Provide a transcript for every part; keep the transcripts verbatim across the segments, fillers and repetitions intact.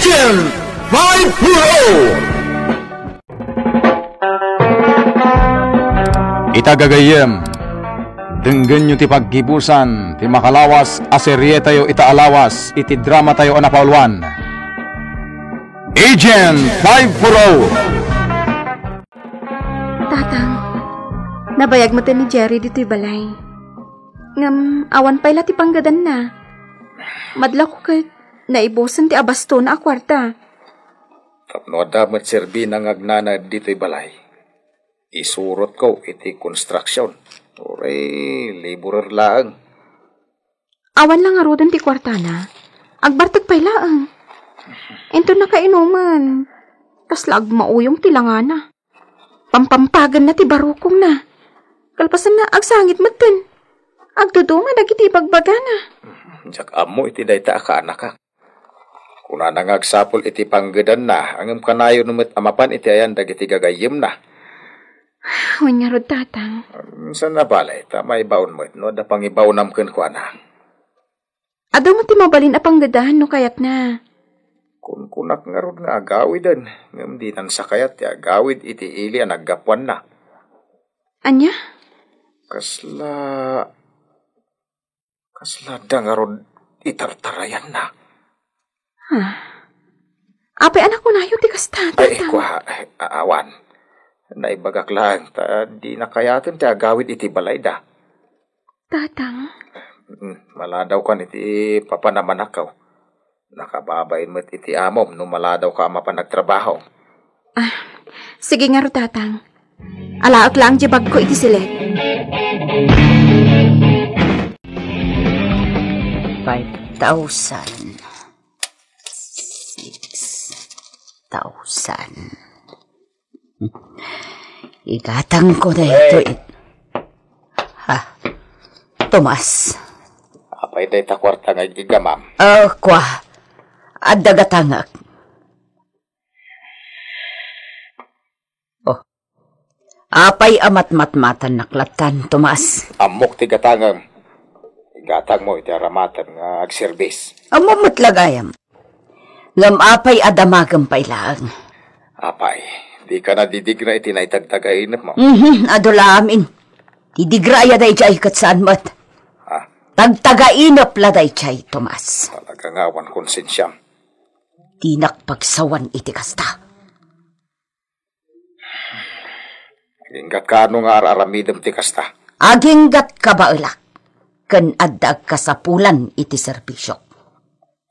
Agent five four oh. Ita gagayyem, denggenyo ti paggibusan ti makalawas a serietayo ita a lawas iti dramatayo a napauluan, Agent five four oh. Tatang, nabayag met ni Jerry ditoy balay. Ngem awan pay la ti panggedanna. Madlako ket naibusen ti abastona a kuarta. Tapno adda met serbina nga agnanaed ditoy balay, isurotko iti construction. Uray, laborer laeng. Awan la ngaruden ti kuartana. Agbartek pay laeng. Inton nakainuman, kasla agmauyong ti langana. Pampampagenna ti barukongna. Kalpasanna, agsangit metten. Agduduma dagiti ibagbagana. Diak ammo iti dayta a kaanakak. Kunana nga agsapul iti panggedanna, ngem kanayon met a mapan iti ayan dagiti gagayyemna. Wen ngarud, Tatang. Saan a bale, ta maibaon met no adda pangibaonam kenkuana. Adu met ti mabalin a panggedan no kayatna. Kunkunak ngarud nga agawiden, ngem dinan sa kayat ti agawid iti ili a naggapuanna. Ania? Kasla, kasla adda ngarud itartarayanna. Ah. Apay a nakunayo ti kasta, Ay, Tatang? Kua, a-, awan. Naibagak laeng, ta di nakayaten ti agawid iti balayda. Tatang? Mm, maladawkan iti papanamanakaw. Nakababain met iti amom no maladawka a mapan agtrabaho. Ah, sige ngarud, Tatang. Alaek laeng diay bagko iti silet. Five thousand. Six thousand. Igatangko daytoy. Ha? Tomas. Apay dayta kuarta nga ig-igamam? Ah, kua. Adda gatangek. Oh. Apay a matmatmatannak lattan, Tomas? Ammok ti gatangem. Igatangmo iti aramaten nga agserbis. Ammo met la gayam. Ngem apay a damagem pay laeng? Apay, dika nadidigra iti naitagtagainepmo? Mhm, adu la amin. Ti digra aya daydiay ket saan met. Ha? Tagtagainep la daydiay, Tomas. Talaga nga awan konsensiam. Dinak pagsawan iti kasta. Aginggatka no nga ar-aramidem ti kasta? Aginggatka baelak, ken adda agkasapulan iti serbisiok.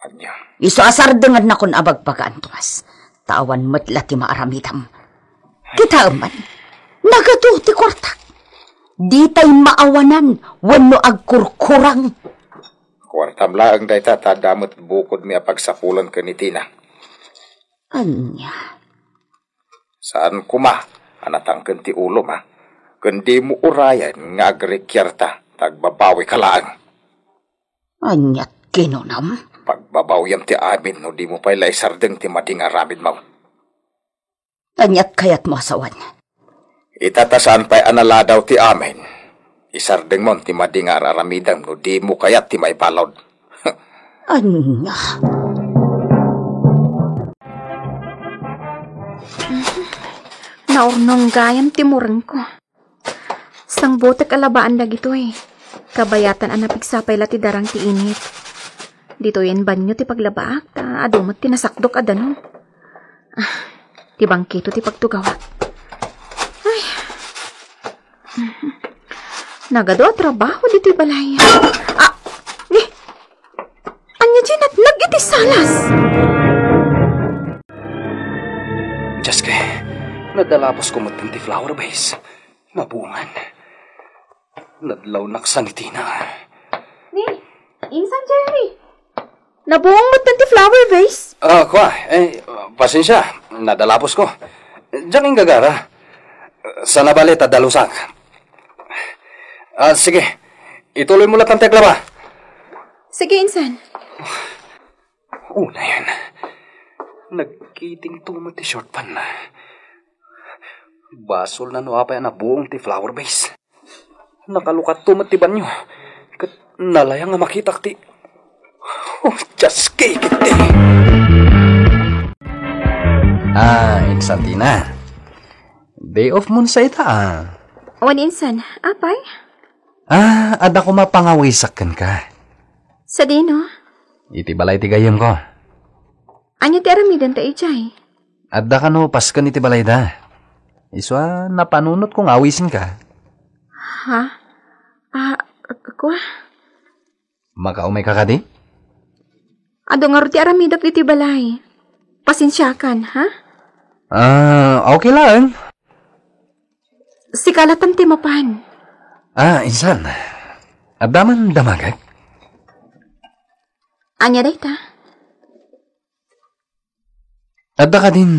Ania? Isu a sardengennakon a bagbagaan, Tomas. Ta awan met la ti maaramidam. Kitaem man, nagadu ti kuartak. Ditay maawanan wenno agkurkurang. Kuartam laeng dayta ta adda met bukodmi a pagsapulan ken ni Tina. Ania? Saan koma a natangken ti ulom, a? Ken dimo urayen nga agrikiarta ta agbabawika laeng. Aniat kinunam? Pagbabawiam ti amin no dimo pay la isardeng ti madi nga aramidmo. Aniat kayatmo a sawen? Ita ta saan pay a naladaw ti amin. Isardengmon ti madi nga ar-aramidem no dimo kayat ti maibalud. Ania? Naurnong gayam ti murengko. Sangbotek a labaan dagitoy. Kabayatan a napigsa pay la ti darang ti init. Ditoyen banio ti paglabaak, ta adu met ti nasakdok a danum. Ah, ti bangkito ti pagtugawak. Ay. Nagadu a trabaho ditoy balay. Ah, ni, ania ti natnag iti salas? Dios ko, nadalapusko met ti flower vase. Nabuongan. Nadlawnak sangiti na. Ni, insan, Jerry. Nabuong met ti flower vase? Ah, kua, eh, pasensia, nadalapusko. Diak inggagara. Saan a bale ta dalusak. Ah, sige, ituloy mo latta ti aglaba. Sige, insan. Unayen, nagkitingto met ti short pant na. Basol na no apay a nabuong ti flower vase. Nakalukatto met ti banio. Ket nalayang a makitak ti, oh, just kikit ti. Santina, day off mon sa ita, ah. Wen insan, apay? Ah, adda koma pangawisak kenka. Sadino? Iti balay ti gayyemko. Ania ti aramidenta idiay? Adda kano pasken iti balayda. Isu a napanunotko nga awisenka. Ha? Ah, kua? Makaumayka kadi? Adu ngarud ti aramidek ditoy balay. Pasensiakan, ha? Ah, okay laeng. Sika latta ti mapan. Ah, insan. Adda man damagek? Ania dayta? Adda kadin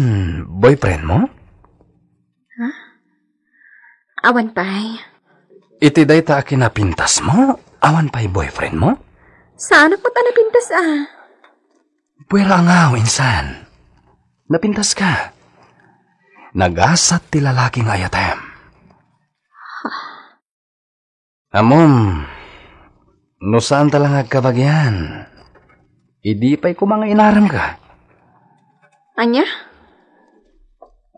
boyfriendmo? Ha? Awan pay. Iti dayta a kinapintasmo, awan pay boyfriendmo? Saanak met a napintas, ah. Puera a ngaw, insan. Napintaska. Nagasat ti lalaki nga ayatem. Ammom, no saanta la nga agkabagian, idi pay koma nga inaremka. Ania?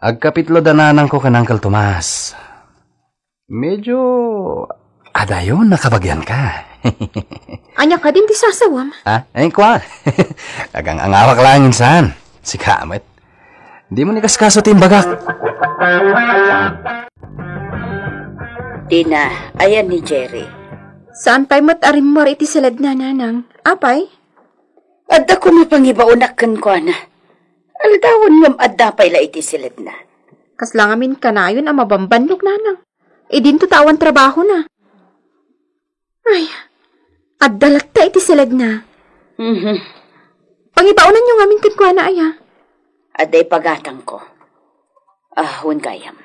Agkapitlo da nanangko ken Uncle Tomas. Medyo adayon a kabagianka. Ania kadin ti sasawam? Ha? Ay, kua. Agang-angawak laeng insan. Sika met. Dimo ni kaskaso ti imbagak. Tina, ayan ni Jerry. Saan pay met a rimmuar iti siledna, nanang? Apay? Adda koma pangibaonak kenkuana. Aldawen ngem adda pay la iti siledna. Kasla ngamin kanayon a mabambannok, nanang. Idinto ta awan trabahona. Ay, adda latta iti siledna. Mhm. Pangibaonanyo ngamin kenkuana, aya? Adda ipagatangko. Ah, wen gayam.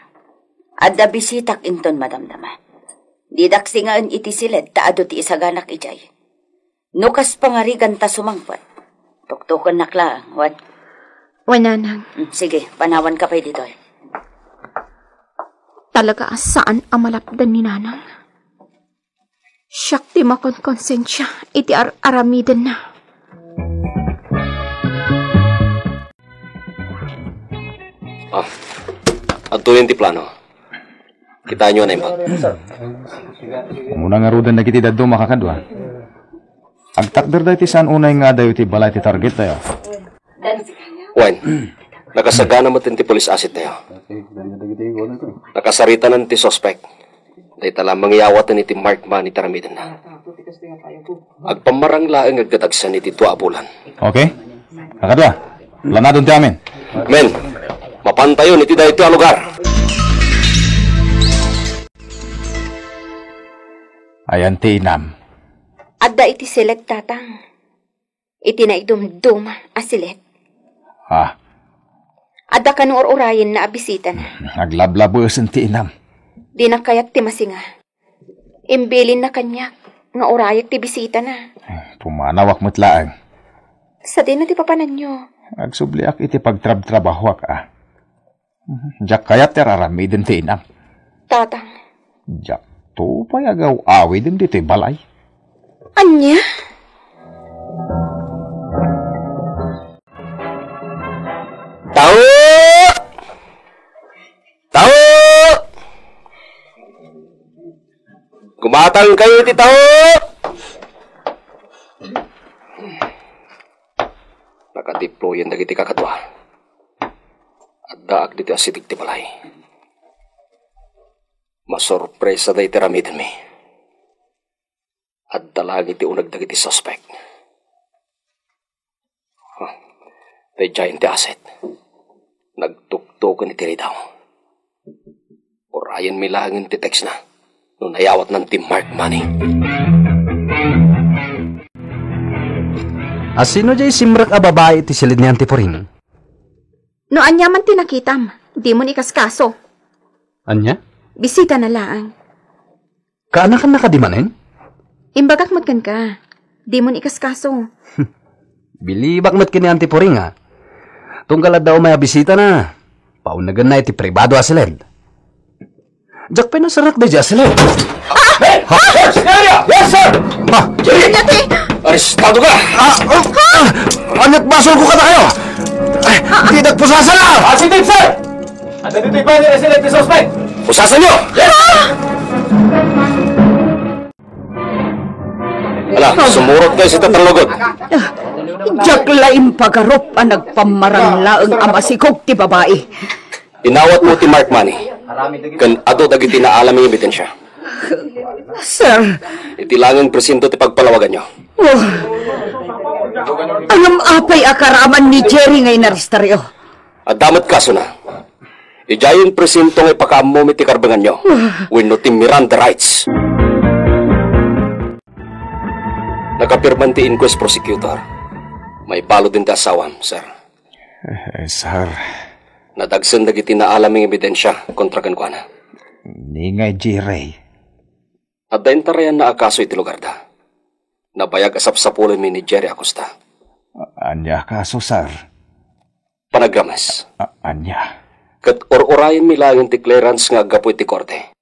Adda bisitak inton madamdama. Didak singaen iti siled ta adu ti isaganak idiay. No kas pangariganta sumangpet, tuktukennak laeng, wen? Wen, nanang. Mm, sige, panawanka pay ditoy. Talaga a saan a malapdan ni nanang. Siak ti makonkonsensia iti ar-aramidenna. Ah, adtoyen ti plano. Kitaenyo a naimbag. Umuna ngaruden dagiti dadduma a kakadua. Agtakder daytoy saan unay nga adayo ti balay ti targettayo. Wen, nakasagana met ti police asset tayo. Nakasaritanan ti suspek. Dayta la mangiyawaten iti marked money ti aramidenna. Agpammarang laeng aggadagsan iti dua a bulan. Okay? Kakadua, planadon ti amin. Men, mapantayon iti daytoy a lugar. Ayan ti inam. Adda iti siled, tatang. Iti naidumduma a siled. Ha? Adda kano ur-urayenna a bisitana. Aglablabesen ti inam. Dina kayat ti masinga. Imbilinna kaniak nga urayek ti bisitana. Pumanawak met laeng. Sadino ti papananyo? Agsubliak iti pagtrabtrabahoak, a. Diak kayat ti ar-aramiden ti inam. Tatang. Diakto pay agaw-awiden ditoy balay. Ania? Tao! Tao! Gumatangkayo iti tao! Nakadeployen dagiti kakadua. Addaak ditoy asideg ti balay. Masurpresa daytoy aramidenmi. Adda laeng iti uneg dagiti suspek. Huh. Daydiayen ti asset. Nagtuktoken iti ridaw. Urayenmi laengen ti textna no nayawatnan ti marked money. Asino diay simrek a babai iti siled ni Auntie Puring? No ania man ti nakitam, dimon ikaskaso. Ania? Bisitana laeng. Kaanakanna kadi manen? Imbagak met kenka, dimon ikaskaso. Bilibak met ken ni Auntie Puring, a. Tunggal adda umay a bisitana, paunnegenna iti pribado a siled. Diak pay nasarak daydiay a siled. Hey! Ha? Sir! Yes, sir! Ha? Jerry! Arestado ka! Ah, oh, ah, ania't basolko kadakayo? Ay, didak pusasala! Positive, sir! Usasanyo! Ala, sumurot kayo sa tatanglugod. Diak la impagarup a nagpammarang laeng a masikog ti babai. Inawatmo ti mark money ken adu dagiti naalam nga ebidensya. Sir. Iti laeng presinto ti pagpalawaganyo. Oh. Ngem apay a karaman ni Jerry nga inarestayo? Adda met kasona. Idiayen presinto nga ipakaammom iti karbenganyo wenno ti Miranda rights. Nakapirman ti inquest prosecutor. Maibalud ti asawam, sir. Eh, sir. Nadagsen dagiti naalam nga ebidensya kontra kenkuana. Ni ngay, Jerry. Adda intarayanna a kaso iti lugarda. Nabayag a sapsapulenmi ni Jerry Acosta. A-, ania a kaso, sir? Panagrames. A-, ania? Ket ur-urayenmi laengen ti clearance nga aggapu iti korte.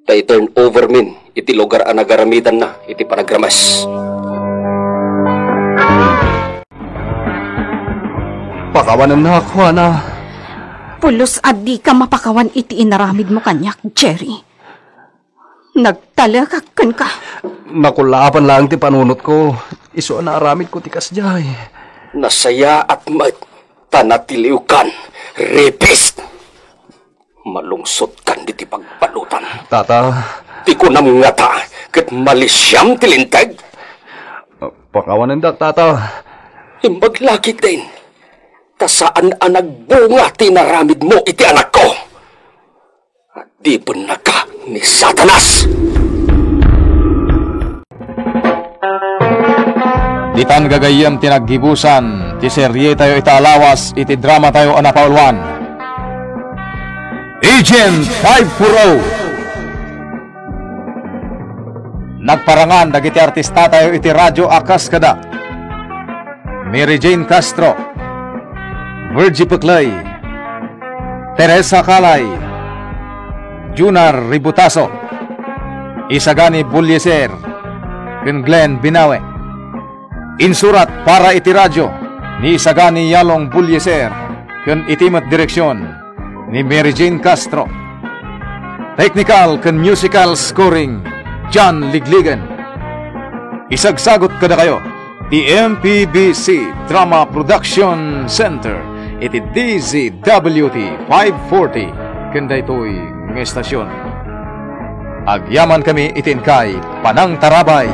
Ta i-turn over min iti lugar a nagaramidanna iti panagrames. Pakawanennak, Juana. Pulos a dika mapakawan iti inaramidmo kaniak, Jerry. Nagtalekak kenka. Nakullaapan laeng ti panunotko. Isu a naaramidko ti kasdiay. Nasayaat met ta natiliwkan, rapist! Malungsotkan ditoy pagbalutan. Tata. Ti kunam ngata, ket malisiam ti linteg? Pakawanendak, Tata. Imbag la ketdin, ta saan a nagbunga ti inaramidmo iti anakko. Adipennaka ni Satanas! Ditan gagayyem ti naggibusan ti serietayo ita a lawas iti dramatayo a napauluan, Agent five four oh. Nagparangan dagiti artistatayo iti radyo a kas kada Mary Jane Castro, Virgie Peclay, Teresa Calay, Junar Ributaso, Isagani Bulieser, ken Glenn Binawe. Insurat para iti radyo ni Isagani Yalong Bulieser ken iti met direksion ni Mary Jane Castro. Technical ken musical scoring, John Ligligan. Isagsagut kadakayo ti M P B C Drama Production Center iti D Z W T five forty ken daytoy nga estasion. Agyamankami iti inkay panangtarabay.